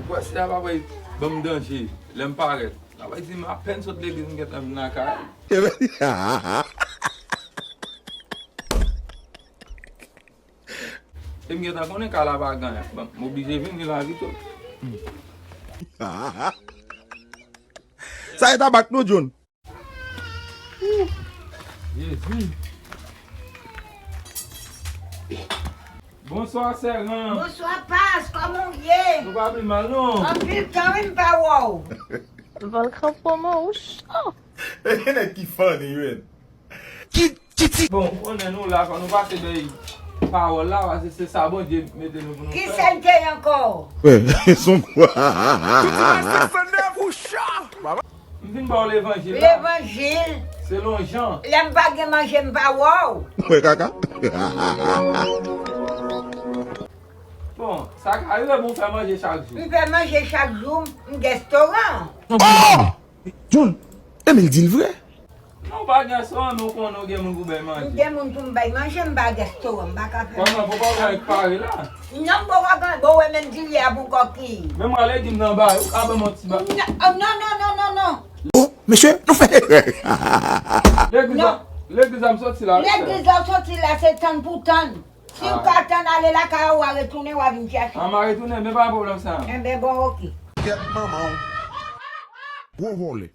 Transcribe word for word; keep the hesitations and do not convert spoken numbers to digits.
Wè, si a pa bay ban m danje, lè m parèt. Sa vle di m apèn sot legliz m gentan vin lakay. E m gentan konnen kay la pa gen anyen. Bon, m oblije vini la pito. Sa e tabak non, John? Jezi. Bonswa, sè Ran. Bonswa, Pas, kòman w ye? Nou pa pi mal, non. Anpil tan, wi, m pa wè w. Volkan Pomo, ou cho. E nèg ki funny, wi. Ki, ki ti. Bon, ou konnen nou la, fò nou pase bay pawòl la, paske se sa Bondye mete nou pou nou Ki fè. sa l te ye ankò? Wè, son kwa. M vin ba w levanjil la. Levanjil. Selon Jan. Lè m pa gen manje, m pa wè w. Wè kaka. Bon, sa ka rive pou w fè manje chak jou. M fè manje chak jou, m gen restoran. Oh! John, Emil di l vre. Non, w pa gen restoran, men w konnen w gen moun pou bay manje. M gen moun pou m bay manje, m pa gen restoran, m pa ka fè. Kòman, pou w pa wè pare la? Non, m poko gen, bon, wè menm di li a pou kòki. Men mwen legim nan bay, ou ka ban m yon ti ba. Non, non, non, non, non, non. Oh, mesye, nou fè. Legliz la, legliz la m soti la. Legliz la w soti la, se tann pou tann. Si w ka tann ale lakay ou, w a retounen, w a vin chache. An, m a retounen, men pa gen pwoblèm sa. Enben, bon, oke. Kèt manman w. Gwo vòlè.